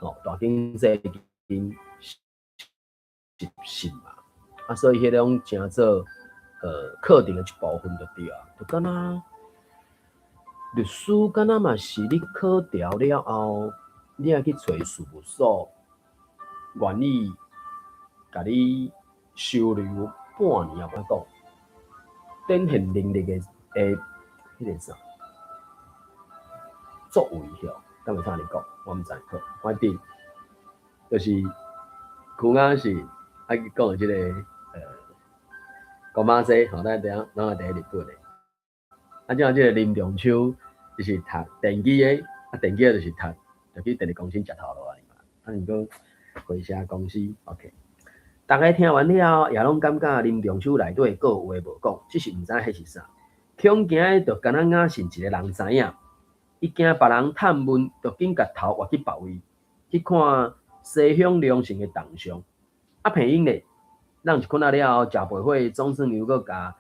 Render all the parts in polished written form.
哦，大間細間實習嘛，啊，所以彼種成做課程的一部分就對啊，就敢若律師敢若嘛是你考著了後，你愛去揣事務所，願意共你收留半年也無講，展現能力的彼個啥作為吼，敢會使按呢講？我毋知，好，反正就是邱雅是愛去講的這个關馬西吼，咱等下咱來佇日本的。啊，這這个林中秋伊是讀電機的，啊，電機的就是讀，就去電力公司食頭路啊嘛。啊，毋過回社公司，OK。逐家聽完了後，也攏感覺林中秋內底閣有話無講，只是毋知彼是啥。恐驚的就敢若雅信一个人知影，伊驚別人探問，就緊共頭倚去別位，去看西鄉隆盛的銅像。啊，皮影咧，人一困仔了後，食袂火，總算又閣共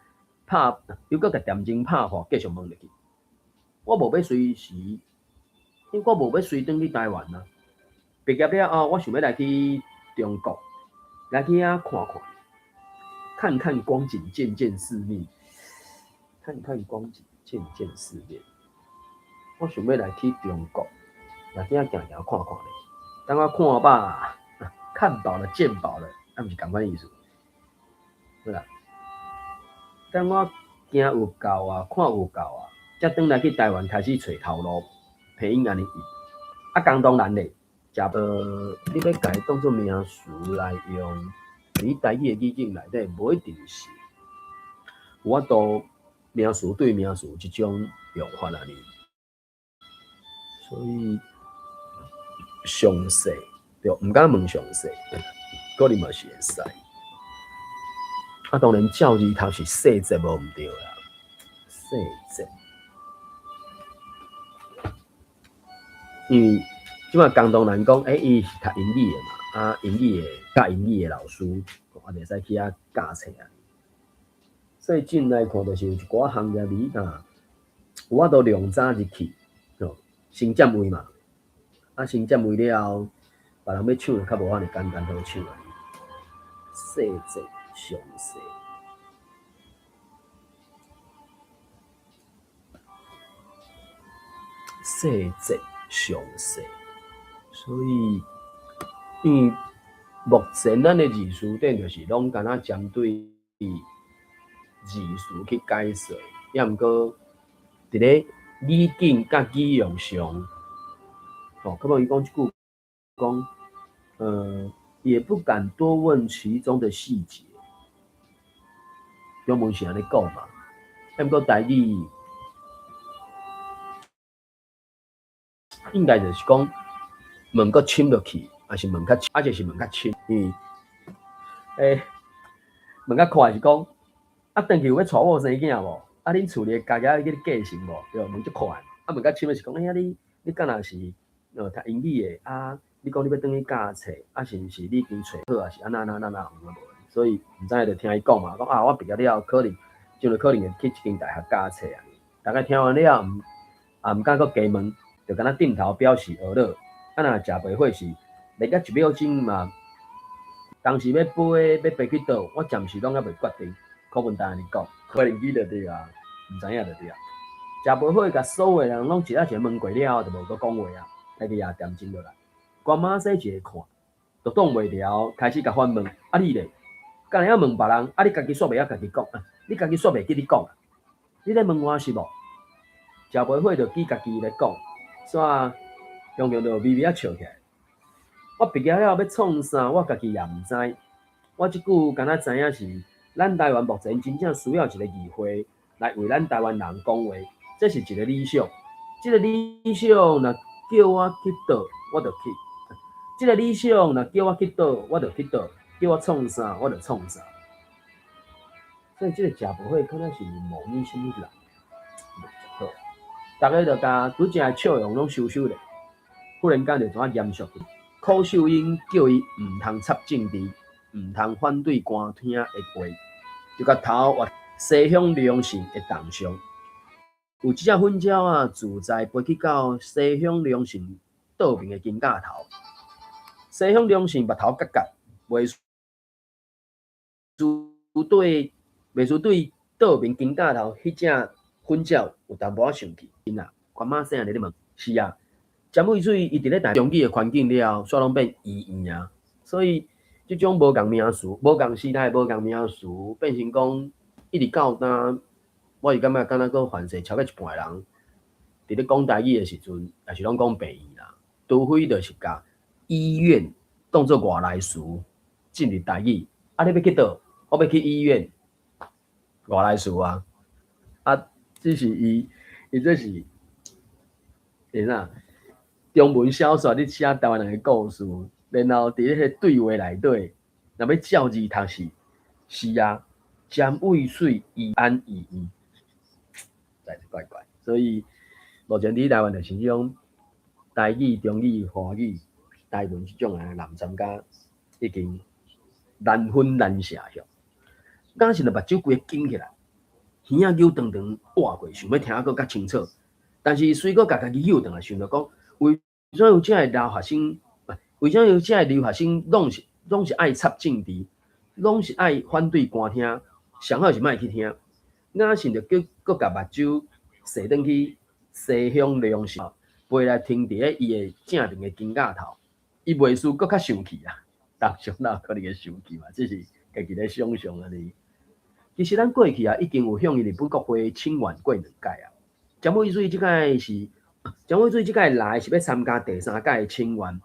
拍，又閣共恬靜拍破，繼續問落去。我無欲隨時，因為我無欲隨轉去台灣啊。畢業了後，我想欲來去中國，來去遐看看，看看光景，見見世面，看看光景，見見世面。我想欲來去中國，來去遐行行看看咧。等我看飽，看飽了，見飽了，啊，毋是仝款意思。好啦，等我行有夠啊，看有夠啊，才轉來去台灣開始揣頭路，皮影按呢啊，江東南咧，食無你欲共伊當做名詞來用，佇台語的語境內底，無一定是有法度名詞對名詞這種用法按呢。所以詳細對，毋敢問詳細，可能嘛是會使。啊，當然照字讀是細節無毋對啦，細節。因為這擺江東南講，欸，伊是讀英語的嘛，啊，英語的教英語的老師，啊，袂使去遐教冊啊。所以進來看，就是有一寡行業你若有法度量早入去，吼，先佔位嘛。啊，先佔位了後，別人欲搶就較無遐爾簡單好搶啊。細節詳細，細節詳細，所以因為目前咱的字詞典就是攏敢若針對字詞去解說，抑毋過佇咧語境佮語用上，吼，可無伊講這句講，也不敢多問其中的細節，中文是按呢講嘛，抑毋過台語應該就是講問閣深落去，抑是問較，抑就是問較深，因為，欸，問較快是講，啊，轉去有欲娶某生囝無？啊，恁厝裡家己去繼承無？對無？問足快，啊，問較深的是講，欸，啊你你敢若是讀英語的啊？你講你欲轉去教冊，啊，是毋是你已經揣好，抑是按怎按怎按怎有無？所以毋知就聽伊講嘛，講啊，我畢業了後可能將來可能會去一間大學教冊啊。大概聽完了後，也毋敢閣加問，就敢若點頭表示呵咾。啊，若食袂火是，袂甲一秒鐘嘛，當時欲飛欲飛去佗，我暫時攏猶未決定。柯文哲按呢講，可能記就對啊，毋知影就對啊。食袂火，共所有人攏一下一下問過了後，就無閣講話啊，家己也恬靜落來。關馬西一个看，就擋袂牢，開始共反問：啊你咧？敢會曉問別人？啊你家己煞袂曉家己講啊？你家己煞袂記你講啊？你咧問我是無？食袂火就記家己咧講，煞雄雄就微微仔笑起來。我畢業了欲創啥，我家己也毋知。我這久敢若知影是，咱台灣目前真正需要一個議會來為咱台灣人講話，這是一個理想。這個理想若叫我去佗，我就去；這個理想若叫我去佗，我就去佗；叫我創啥，我就創啥。所以這個食無火可能是某物啥物人，好，逐家就共拄才的笑容攏收收咧，忽然間就怎嚴肅去。柯秀英叫伊毋通插政治，毋通反對官廳的話，就共頭倚西鄉隆盛的銅像。有一隻粉鳥仔自在飛去到西鄉隆盛倒爿的金架頭，西鄉隆盛目頭角角，袂輸對倒面肩胛頭彼隻粉鳥有淡薄仔生氣。啊，關媽細漢咧問，是啊，詹惠水伊佇咧台中語的環境了後，煞攏變醫院啊，所以這種無仝名詞、無仝時代、無仝名詞，變成講一直到今，我是感覺敢若閣凡勢超過一半的人，佇咧講台語的時陣，也是攏講病院啦，除非就是共醫院當做外來詞進入台語。啊，你欲去佗？我欲去醫院，外來詞啊！啊，只是伊，伊這是會哪？中文小說咧寫台灣人的故事，然後佇咧彼个對話內底，若欲照字讀是，是啊，詹惠水醫安醫院，實在是怪怪。所以目前佇台灣就是這種台語、中語、華語、台文這種人南參加已經難分難捨去。敢是目睭規个緊起來，耳仔扭長長倚過，想欲聽閣較清楚。但是隨閣共家己扭轉來，想著講，為怎有遮的留學生？為怎有遮的留學生攏是愛插政治，攏是愛反對官廳，上好是莫去聽。雅信就閣閣共目睭踅轉去西鄉隆盛，飛來停佇咧伊的正面的肩胛頭，伊袂輸閣較生氣啊！當時哪有可能會生氣嘛？這是家己咧想象按呢。其實咱過去啊，已經有向日本國會請願過兩擺啊。詹惠水這擺是，詹惠水這擺來是欲參加第三屆的請願，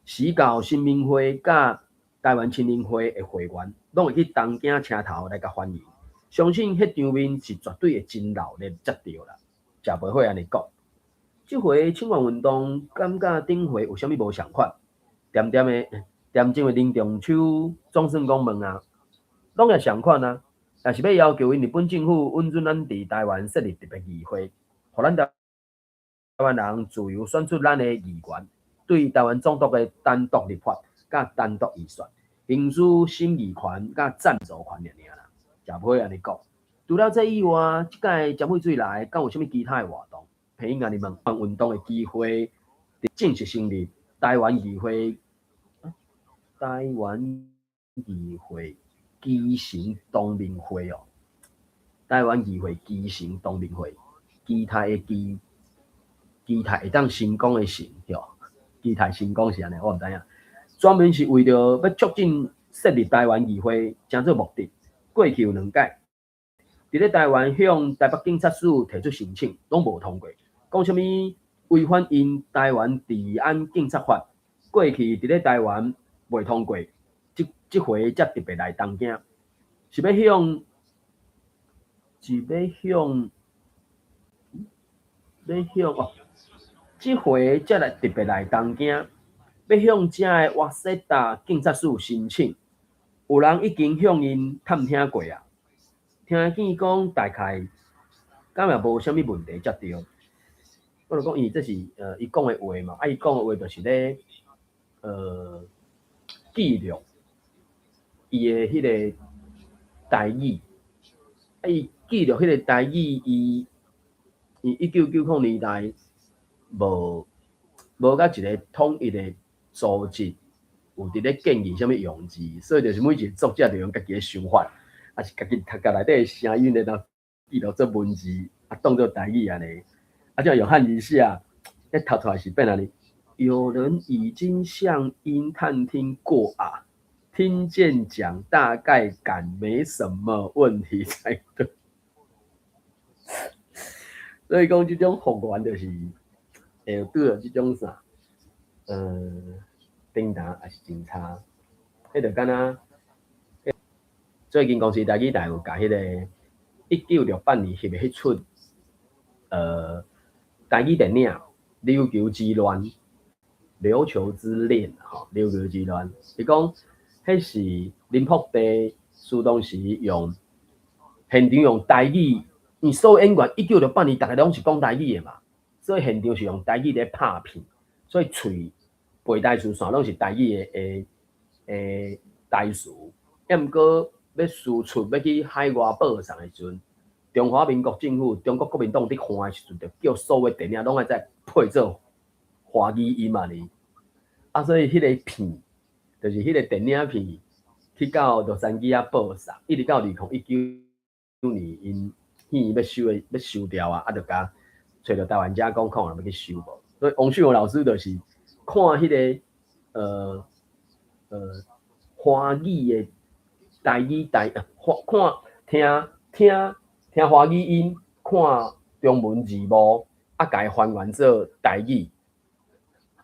時到新民會佮台灣青年會的會員，攏會去東京車頭來共歡迎。相信彼場面是絕對會真鬧熱才對啦，食袂火按呢講。這回請願運動，感覺頂回有啥物無仝款？恬恬的，恬靜的林中秋總算講問啊，攏也仝款啊。若是欲要求𪜶日本政府允准咱佇台灣設立特別議會，予咱台灣人自由選出咱的議員，對台灣總督的單獨立法、佮單獨預算、行使審議權、佮贊助權爾爾啦，食袂按呢講。除了這以外，這擺詹惠水來，敢有啥物其他的活動？皮影按呢問，運動的機會正式成立台灣議會，台灣議會基層同盟會哦，台灣議會基層同盟會，基泰的基，基泰會當成功的成，對，基泰成功是按呢，我毋知影。專門是為著欲促進設立台灣議會，成做目的。過去有兩擺，佇咧台灣向台北警察署提出申請，攏無通過。講啥物違反𪜶台灣治安警察法，過去佇咧台灣袂通過，這這回才特別來東京，是欲向哦，這回才來特別來東京，欲向遮的瓦瑟達警察署申請，有人已經向𪜶探聽過啊，聽見講大概敢也無啥物問題才對。我就講，伊這是伊講的話嘛，啊，伊講的話就是咧記錄伊的彼个台語，啊，伊記錄彼个台語，伊1990年代無佮一个統一的組織有佇咧建議啥物用字，所以就是每一个作者就用家己的想法，抑是家己讀冊內底的聲音，然後記錄做文字，啊，當做台語按呢。啊，這樣用漢字寫，彼讀出來是變按呢？有人已經向𪜶探聽過啊，聽見講大概敢沒什麼問題才對。所以講這種復原就是會拄著這種啥，頂頭也是真差。彼就敢若最近公視台語台有共彼个1968年翕的彼齣台語電影《琉球之戀》，琉球之戀吼，琉球之戀。伊講，彼是林福地蘇當時用現場用台語，因為所有演員1968年逐个攏是講台語的嘛，所以現場是用台語咧拍片，所以喙背台詞煞攏是台語的台詞。抑毋過欲輸出欲去海外播送的時陣，中華民國政府、中國國民黨佇看的時陣，就叫所有電影攏愛再配做華語音按呢。啊，所以彼个片就是彼个電影片去到洛杉磯仔播送，一直到2019年，𪜶戲欲收的欲收掉啊，啊，就共揣著台灣遮講看欲去收無。所以王秀娥老師就是看彼个華語的台語台，看聽聽聽華語音，看中文字幕，啊，共伊還原做台語，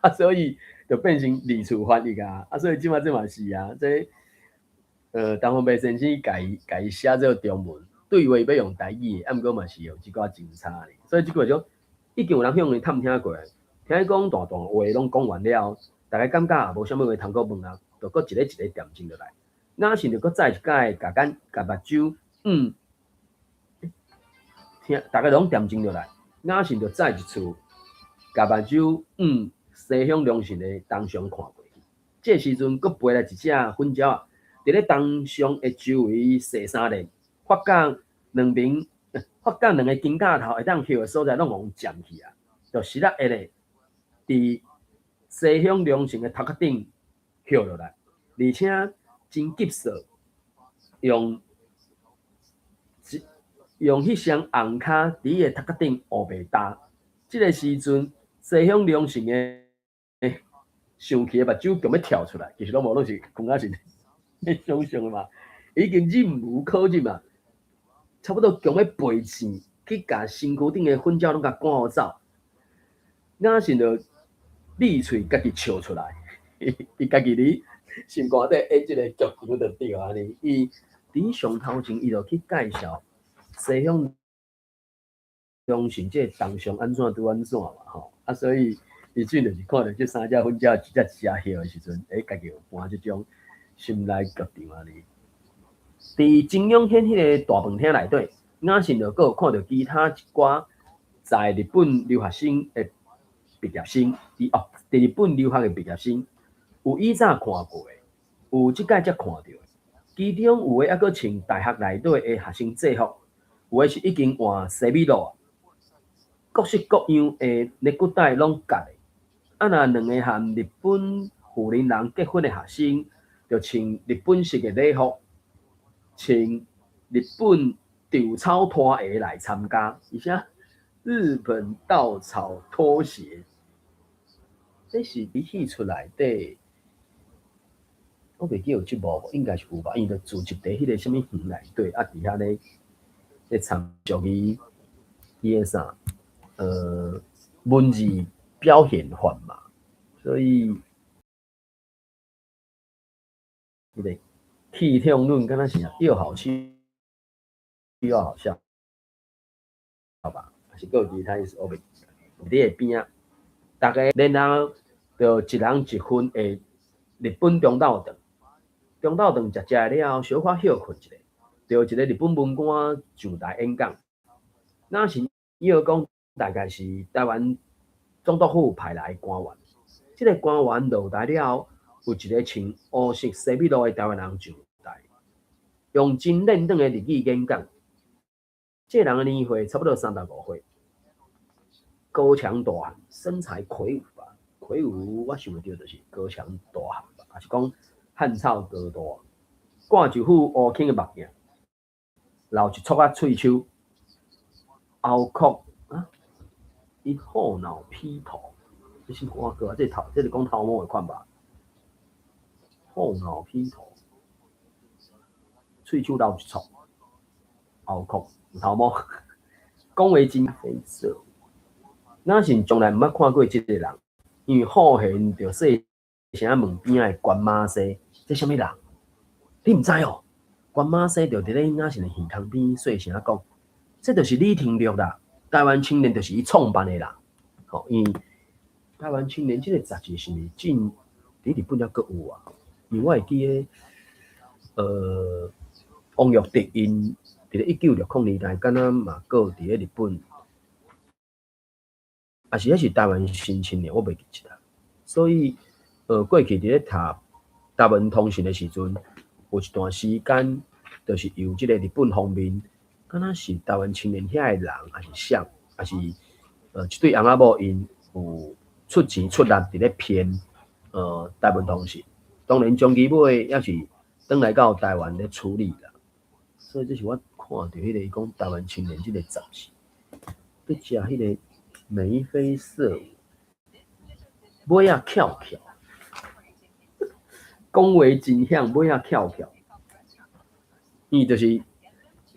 啊，所以就變成二次翻譯啊，啊，所以這馬這嘛是啊，這陳弘培先生共伊共伊寫做中文，對話欲用台語的，啊，毋過嘛是有一寡真差咧，所以這句話已經有人向伊探聽過，聽伊講大段話攏講完了，大家感覺也無啥物話通閣問啊，就閣一个一个恬靜落來。雅信就閣再一擺共眼共目睭，聽，逐家攏恬靜落來。雅信就再一次共目睭向西向良信的銅像看過去。這時陣閣飛來一隻粉鳥仔，佇咧銅像的周圍踅三輪，發覺兩邊，發覺兩個肩胛頭會當歇的所在攏予𪜶佔去啊，就實力下咧，佇西向良信的頭殼頂歇落來，而且真急速，用用彼雙紅跤佇伊的頭殼頂烏白踏。這个時陣，西向良信的生氣的目睭強欲跳出來，其實攏無，攏是講啊是咧想像的嘛，已經忍無可忍啊，差不多強欲飛糋去共身軀頂的粉鳥攏共趕予走。雅信就利喙家己笑出來，伊家己佇心肝底演這个劇場就對按呢。伊佇上頭前，伊就去介紹西向良信這个銅像按怎拄按怎嘛吼，啊，所以伊真就是看著這三隻粉鳥一隻一隻歇的時陣，家己有搬這種心內劇場按呢。佇金陽縣彼个大飯廳內底，雅信就閣有看著其他一寡在日本留學生的畢業生，佇日本留學的畢業生，有以早看過的，有這擺才看著的。其中有的猶閣穿大學內底的學生制服，有的是已經換西米露，各式各樣的ネクタイ攏結的。啊，若兩个和日本婦人人結婚的學生，就穿日本式的禮服，穿日本稻草拖鞋來參加，而且日本稻草拖鞋，這是佇戲出內底，我袂記有這幕無，應該是有吧？因為就聚集佇彼个啥物園內底，啊，佇遐咧咧參照伊伊个啥，文字表現法嘛，所以，彼个氣痛論敢若是又好氣又好笑，好吧？還是閣有其他意思？我袂佇咧邊仔，逐家然後就一人一份的日本中晝頓，中晝頓食食了後，小可歇睏一下，就一個日本文官上台演講，若是伊學講大概是台灣總督府派來的官員，這个官員落台了後，有一個穿烏色西米露的台灣人上台，用真輪轉的日語演講。這个人的年歲差不多35歲，高強大漢，身材魁梧吧？魁梧，我想袂著就是高強大漢吧，還是講漢草高大，掛一副烏青的目鏡，留一撮仔喙鬚，後殼啊，伊後腦披頭，這是我哥，這頭，這是講頭毛的款吧？後腦披頭，喙鬚留一撮，後殼有頭毛，講話真痞色。雅信從來毋捌看過這个人，因為好現著細聲問邊仔的關馬西，這啥物人？你毋知哦？關馬西就佇咧雅信的耳空邊細聲講，這就是李廷玉啦，台灣青年就是伊創辦的啦。吼，因為台灣青年這个雜誌是毋是進佇日本猶閣有啊？因為我會記得，王育德𪜶佇咧1960年代，敢若嘛閣佇咧日本，抑是彼是台灣新青年，我袂記得。所以，過去佇咧讀台文通訊的時陣，有一段時間，就是由這個日本方面，敢若是台灣青年遐的人，抑是啥，抑是一對翁仔某𪜶有出錢出力佇咧編台文通訊。當然，終其尾猶是轉來到台灣咧處理啦。所以這是我看著彼个伊講台灣青年這个雜誌，咧食彼个眉飛色舞，尾仔翹翹，講話真響，尾仔翹翹。伊就是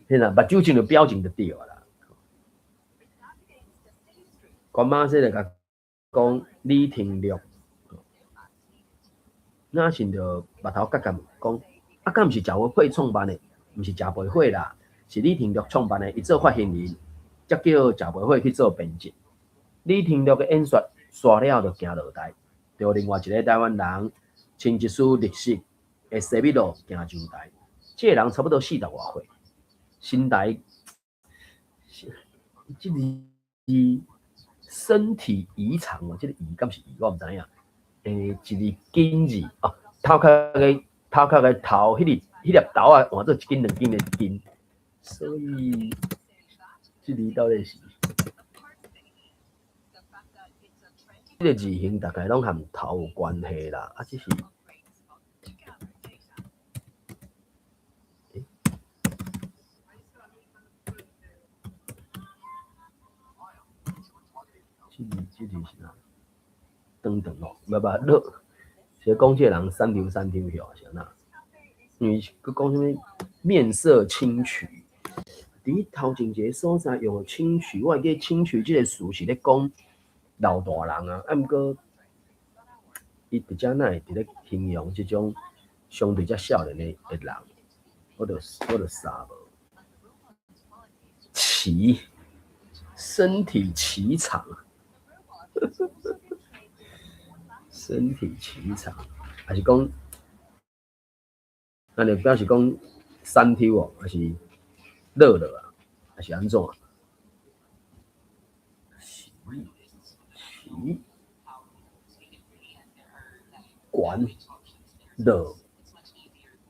彼個目睭穿著表情就對啊啦。關媽說就共講李廷略，若是著目頭角角問講，啊，敢毋是食會創辦的？毋是食培會啦，是李廷略創辦的。伊做發行人，才叫食培會去做編輯。李廷略的演說煞了就行落台，著另外一个台灣人，穿一束綠色的西米露行上台。這个人差不多四十外歲，身材，這個身體異常哦，這個異敢是異，我毋知影。一個金字哦，頭殼的頭，彼粒豆仔換做一斤兩斤的斤，所以這個到底是？這個字形大概攏和頭有關係啦，啊，只是。欸，這個是啥？長長哦，無無落，是講這個人三條三條許是按怎？因為閣講啥物面色清癯，佇頭前一個所在用清癯，我會記清癯這個詞是咧講老大人啊，啊毋過伊佇遮哪會佇咧形容這種相對較少年的人，我就捎無。頎，身體頎長，身體頎長，還是講，按呢表示講三抽哦，還是落落啊，還是按怎？頎頎懸落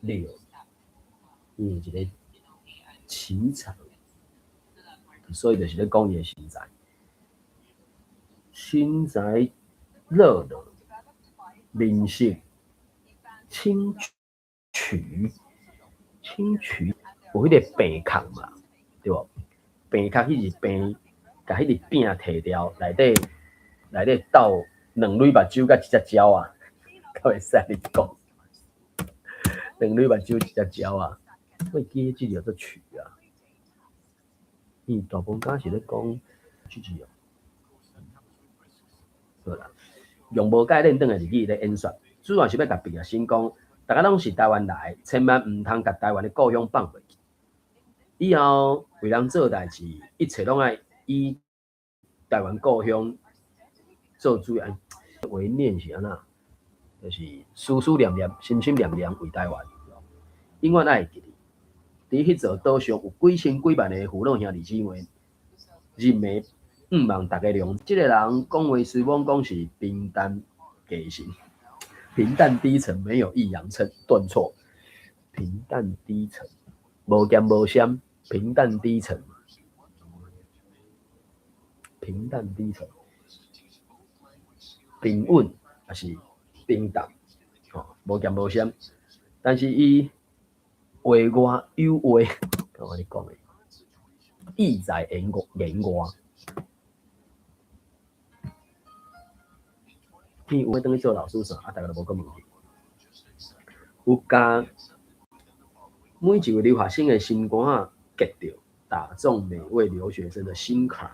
落，一個頎長，所以就是咧講伊的身材，身材落落，面色清癯，清癯有彼個病殼嘛，對無？病殼彼是病，共彼個餅提掉，內底鬥兩蕊目睭佮一隻鳥仔，敢會使你講？兩蕊目睭一隻鳥仔，我會記這個叫做癯啊。伊大部分敢是咧講這字哦。好啦，用無改練轉的日語咧演說，主要是欲共畢業生講，逐家攏是台灣來，千萬毋通共台灣的故鄉放袂記。以後為人做代誌，一切攏愛以台灣故鄉做主要。話念是按怎？就是思思念念、心心念念為台灣，永遠愛會記得。佇彼座島上有幾千幾萬个父老兄弟姊妹，人民向望逐家量。這个人講話雖罔講是平淡低沉，平淡低沉，沒有抑揚頓挫。平淡低沉，無鹹無澀，平淡低沉，平淡低沉，平穩抑是平淡，吼，無鹹無澀。但是伊話外有話，我共你講的，意在言外，言外。伊有欲轉去做老師啥，啊，逐家都無閣問伊。有共每一位留學生的心肝仔結著，打中每位留學生的心坎，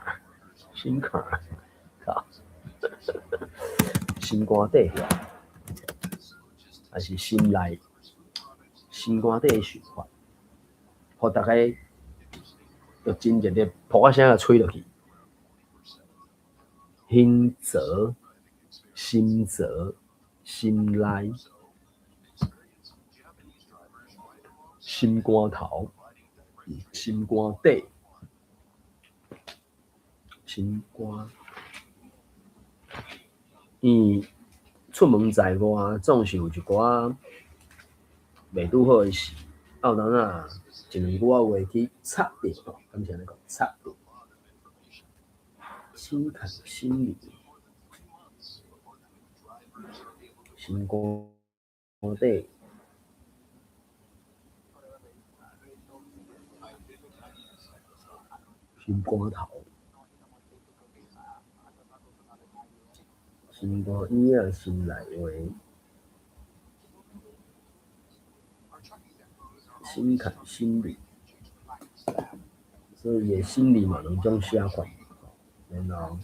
心坎，靠，心肝底，還是心內心肝底的想法，予逐家就真熱烈，噗仔聲就吹落去。興澤、心澤、心內、心肝頭、心肝底、心肝。伊出門在外，總是有一寡袂拄好的事。啊，有當仔一兩句仔話去插著吼，敢是按呢講？插著，心坎心裡，心肝底，心肝頭，心肝嬰仔，心內話，心坎心裡，所以伊的心裡嘛兩種寫法，然後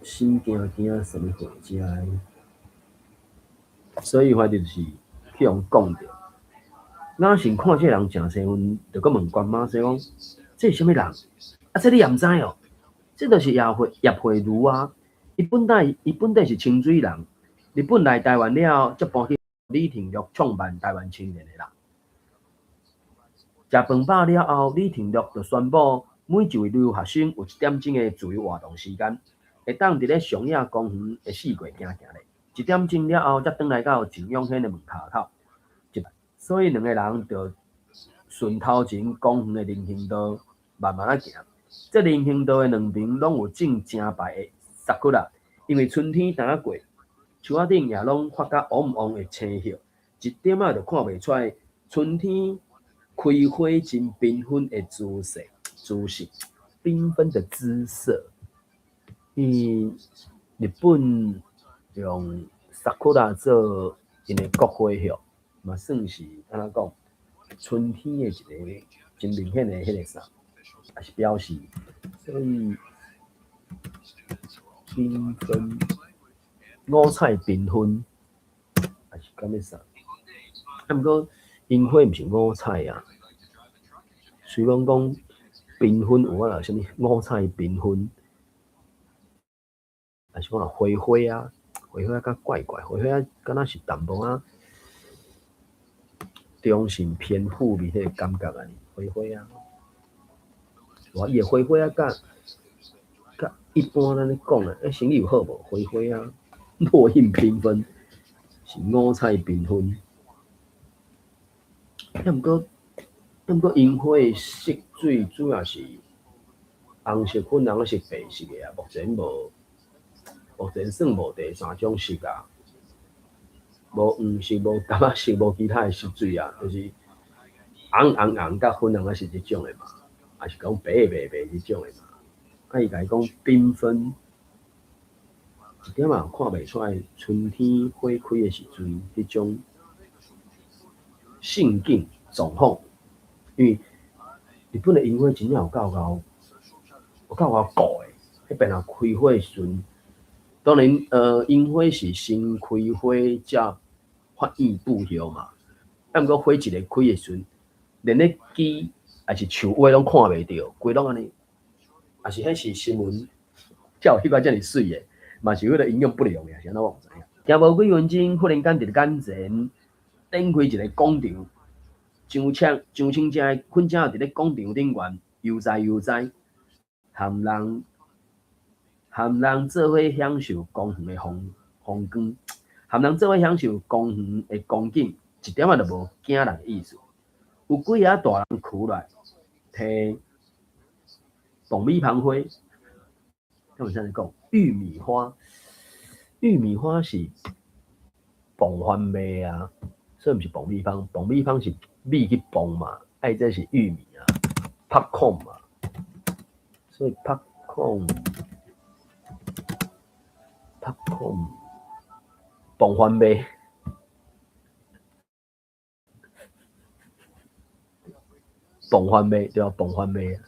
心驚驚啥物貨遮的，所以反正就是去予講著。雅信看這个人誠生分，就閣問關媽說講：這是啥物人？啊，這你也毋知哦？這就是葉惠如啊！伊本底是清水人，日本來台灣了後，才搬去李廷玉創辦台灣青年的啦。食飯飽了後，李廷玉就宣布每一位留學生有一點鐘的自由活動時間，會當佇咧松野公園的四界行行咧。一點鐘了後，才轉來到鄭永軒的門跤口。所以兩个人就順頭前公園的人行道慢慢仔行。這人行道的兩邊攏有種成排的桜，因為春天剛仔過，樹仔頂也攏發甲黃黃的青葉，一點仔就看袂出來春天開花真繽紛的姿勢，姿勢，繽紛的姿色。伊日本用桜做𪜶的國花葉，嘛算是按怎講，春天的一个真明顯的彼个啥，也是表示，所以繽紛五彩繽紛，還是敢欲啥？啊，毋過櫻花毋是五彩啊，雖然講繽紛有法度啥物五彩繽紛，還是講花花啊，花花較怪怪，花花敢若是淡薄仔中性偏負面彼个感覺啊，花花啊，哇，伊的花花啊，佮一般咱咧講的，欸，成語有好無？花花啊，落葉繽紛，是五彩繽紛。啊，毋過櫻花的色水主要是紅色、粉紅色、白色的啊，目前算無第三種色啊，無黃色、無柑仔色、無其他的色水啊，就是紅紅紅佮粉紅仔色這種的嘛，還是講白白白這種的嘛。啊，伊共伊講繽紛，一點仔看袂出來春天花開的時陣彼種勝景狀況，因為日本的櫻花真正有夠𠢕的，彼邊若開花的時陣，當然，櫻花是先開花才發育布葉嘛。啊，毋過花一个開的時陣，連咧枝抑是樹尾攏看袂著，規攏按呢，抑是彼是新聞才有彼款遮爾媠的，嘛是彼个營養不良的，是按怎我毋知影。行無幾分鐘，忽然間佇眼前展開一个廣場，上千隻粉鳥佇咧廣場頂懸悠哉悠哉，含人做伙享受公園的風光，含人做伙享受公園的光景，一點仔都無驚人的意思。有幾个大人跍來提爆米香花，敢有啥物講？玉米花，玉米花是磅番麥啊，所以毋是爆米香，爆米香是米去磅嘛，啊這是玉米啊，popcorn 嘛，所以 popcorn，popcorn，磅番麥，磅番麥對啊，磅番麥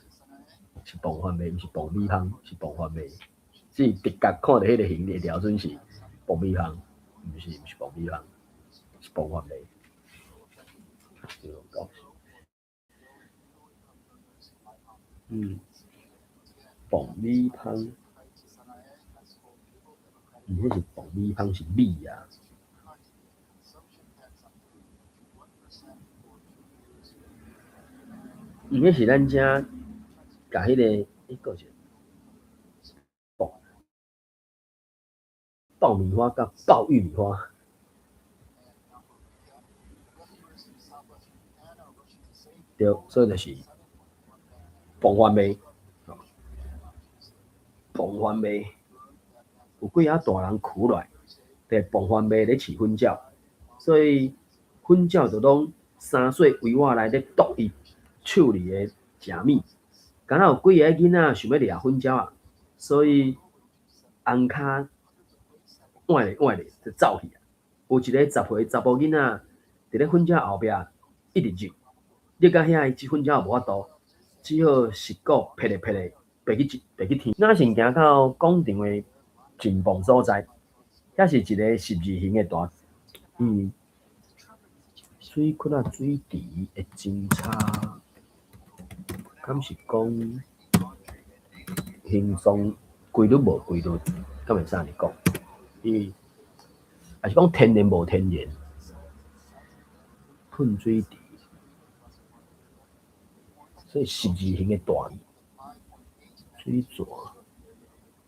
是磅番麥，毋是爆米香，是磅番麥。只是直覺看著彼个形會調準是爆米香，毋是爆米香，是磅番麥。爆米香，毋，彼是爆米香是米啊。毋，彼是咱遮共彼个，彼个是爆米花佮爆玉米花。對，所以就是磅番麥，磅番麥，有幾仔大人跍來，伫磅番麦咧饲粉鸟，所以粉鸟就攏三细圍仔內咧啄伊手裡的食物。敢若有幾个囡仔想欲掠粉鳥仔，所以紅跤倚咧倚咧就走去啊。有一个10歲查埔囡仔佇咧粉鳥後壁一直入，入到遐伊這粉鳥無法度，只好舌骨撇咧撇咧，爬去天。雅信行到廣場的前方所在，遐是一个十字形的大，水窟仔水池的真差，敢是講形狀規律無規律，敢會使按呢講？因為抑是講天然無天然，噴水池，所以十字形的大水泉，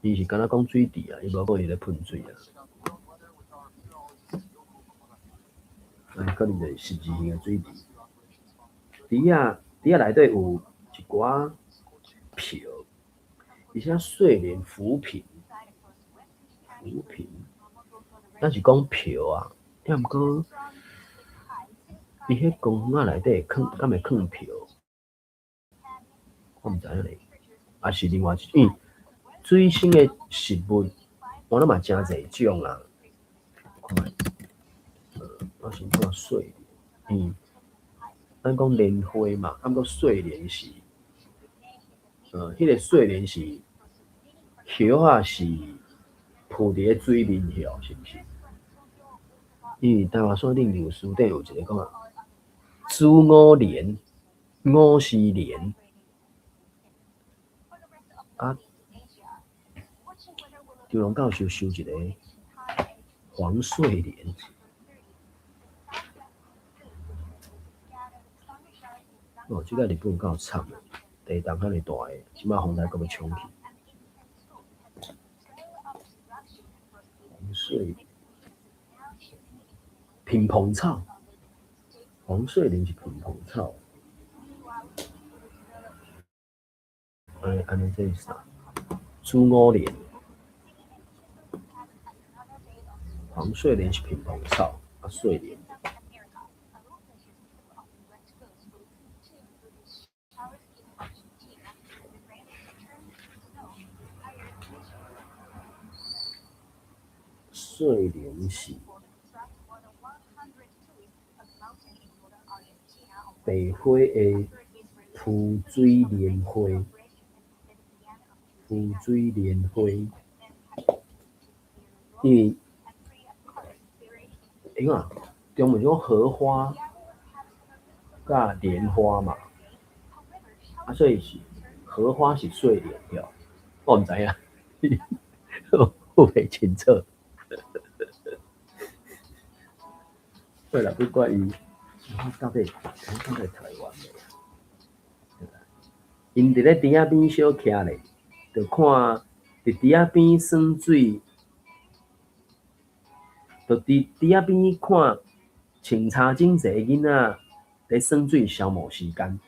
伊是敢若講水池啊，伊無講伊咧噴水啊。可能就是十字形的水池。池仔內底有一寡票，伊寫睡蓮浮萍，浮萍，咱是講票啊，抑毋過伊彼公園仔內底囥，敢會囥票？我毋知影咧，抑是另外一，因為水生的植物，我諗嘛誠濟種啊。看覓，我先看睡蓮，咱講蓮花嘛，啊，毋過睡蓮是，彼個睡蓮是葉仔是浮佇咧水面曉，是毋是？因為台灣山頂舊書頂有一個講啊，子午蓮、午時蓮，啊，張龍教授收一個黃睡蓮。哦，這个日本夠慘的，地動遐爾大个，這擺風台閣欲衝去。黃睡萍蓬草，黃睡蓮是萍蓬草。按呢這是啥？子午蓮，黃睡蓮是萍蓬草，啊，睡蓮。睡蓮是白花的浮水蓮花，浮水蓮花，因為，欸看，中文講荷花佮蓮花嘛，啊，所以是荷花是睡蓮對，我毋知影，我袂清楚。對啦，不過伊到底台灣未啊？𪜶佇咧池仔邊小徛咧，就看佇池仔邊耍水，就佇池仔邊看穿衫整齊的囡仔佇耍水消磨時間。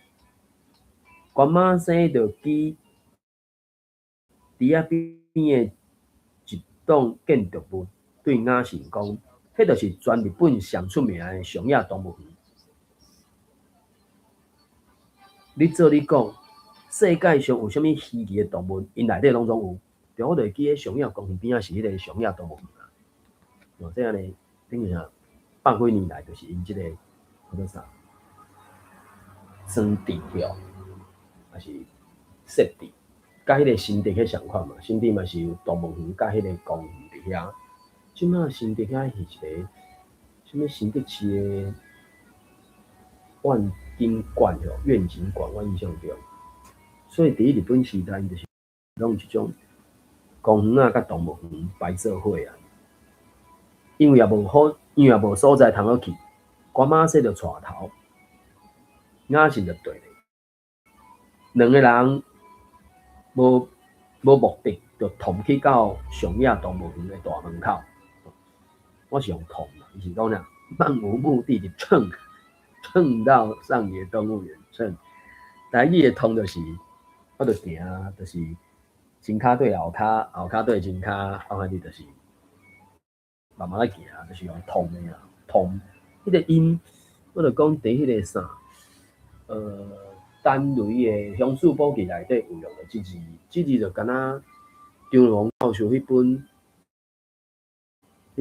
關馬生就記池仔邊的一棟建築物，對雅信講，彼就是全日本上出名的上野動物園。你做你講，世界上有啥物稀奇的動物，𪜶內底攏總有。對，我就會記得上野公園邊仔是彼个上野動物園啊。哦，這按呢，等於啥？百幾年來就是𪜶這个叫做啥？裝置吼，抑是設置，佮彼个新竹彼仝款嘛。新竹嘛是有動物園佮彼个公園佇遐。這擺新竹遐是一个啥物新竹市的願景館吼，願景館，我印象中。所以佇日本時代，𪜶就是攏這種公園仔佮動物園排做伙啊。因為也無好，因為也無所在通好去，關馬生就帶頭，雅信就綴咧。兩个人無目的，就衝去到上野動物園的大門口。我是用衝啦，伊是講啥？漫無目的的衝，衝到上野動物園衝。台語的衝就是，我就行，就是前跤對後跤，後跤對前跤，啊，反正就是慢慢仔行，就是用通的啊，通。彼個音，我就講佇彼個啥，陳雷的《鄉事簿記》內底有用的這字，這字就敢若張龍教授彼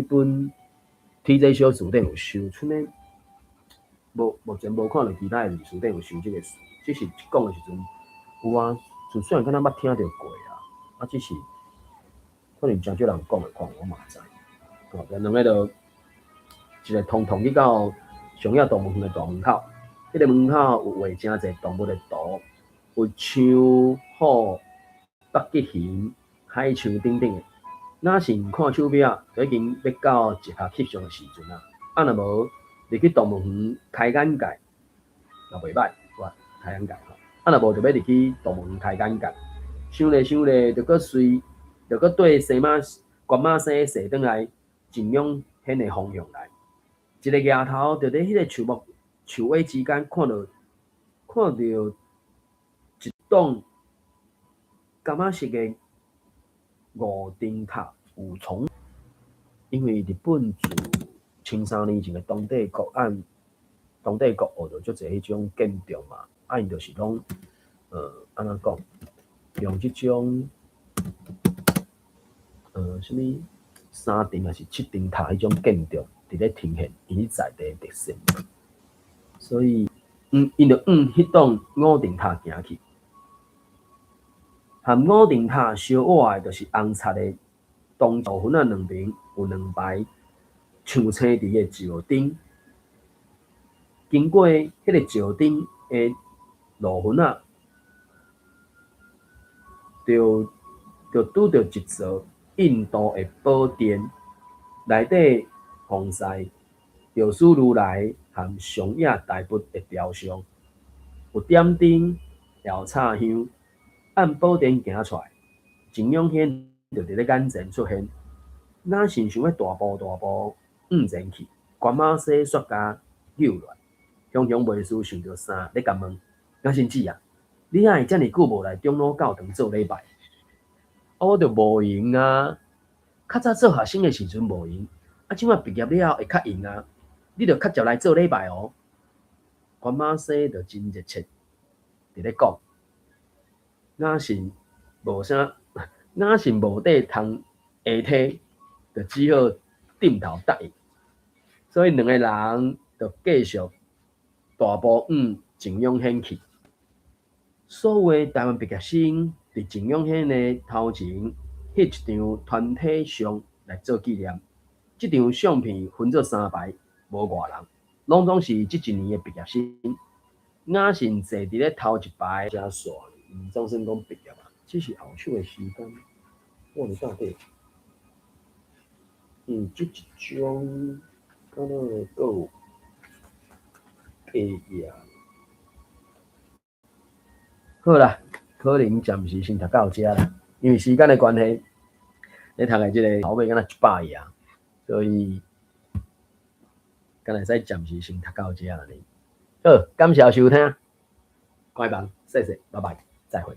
本 T.J. 小辭典有收，賰呢，無目前無看著其他的辭典有收這個詞，只是講的時陣有啊，就雖然敢若捌聽著過啊，啊只是可能誠少人講的，看我嘛知。吼，這兩个就一个通通去到上野動物園的大門口，彼個門口有畫誠濟動物的圖，有象、虎、北極熊、海象等等的。若是看手錶，就已經欲到集合翕相的時陣啊。啊，若無入去動物園開眼界，也袂䆀，哇，開眼界吼。啊，若無就欲入去動物園開眼界。想咧想咧，就閣隨，就閣對西馬關馬西踅轉來靜養軒的方向來。一个額頭就佇彼个樹木樹尾之間看著一棟柑仔色的五重塔五重。因為日本自1003年前的當地國案，當地國學著足濟彼種建築嘛，啊，𪜶就是攏按怎講，用這種啥物三層抑是七層塔彼種建築，佇咧呈現𪜶在地的特色。所以，𪜶就往彼棟五重塔行去，和五重塔相倚的，就是紅漆的東路園仔兩邊有兩排像青池的石燈。經過彼个石燈的路園仔，就拄著一座印度的寶殿，內底奉祀藥師如來和上野大佛的雕像，有點燈，也有插香。按寶殿行出來，靜養軒就佇咧眼前出現。若是想欲大步大步向前去，關馬西煞共揪落來，雄雄袂輸想著啥咧共問：雅信姊啊，你哪會遮爾久無來長老教堂做禮拜？啊，我就無閒啊！較早做學生的時陣無閒，啊，這擺畢業了後會較閒啊！你著較常來做禮拜哦。關馬西就真熱切佇咧講，雅信無啥，雅信無地通下梯，就只好點頭答應。所以兩个人就繼續大步往靜養軒去。所有台灣畢業生佇靜養軒的頭前翕一張團體相來做紀念。這張相片分做三排，無外人，攏總是這一年的畢業生。雅信坐佇咧頭一排，遮煞，毋總算講畢業啊，只是後手的時間。我佇到底，這一張敢若會閣有下頁。好啦，可能暫時先讀到遮啦，因為時間的關係，咧讀的這个頭尾敢若100頁，所以敢會使暫時先讀到遮爾。好，感謝收聽，關門，謝謝，拜拜，再會。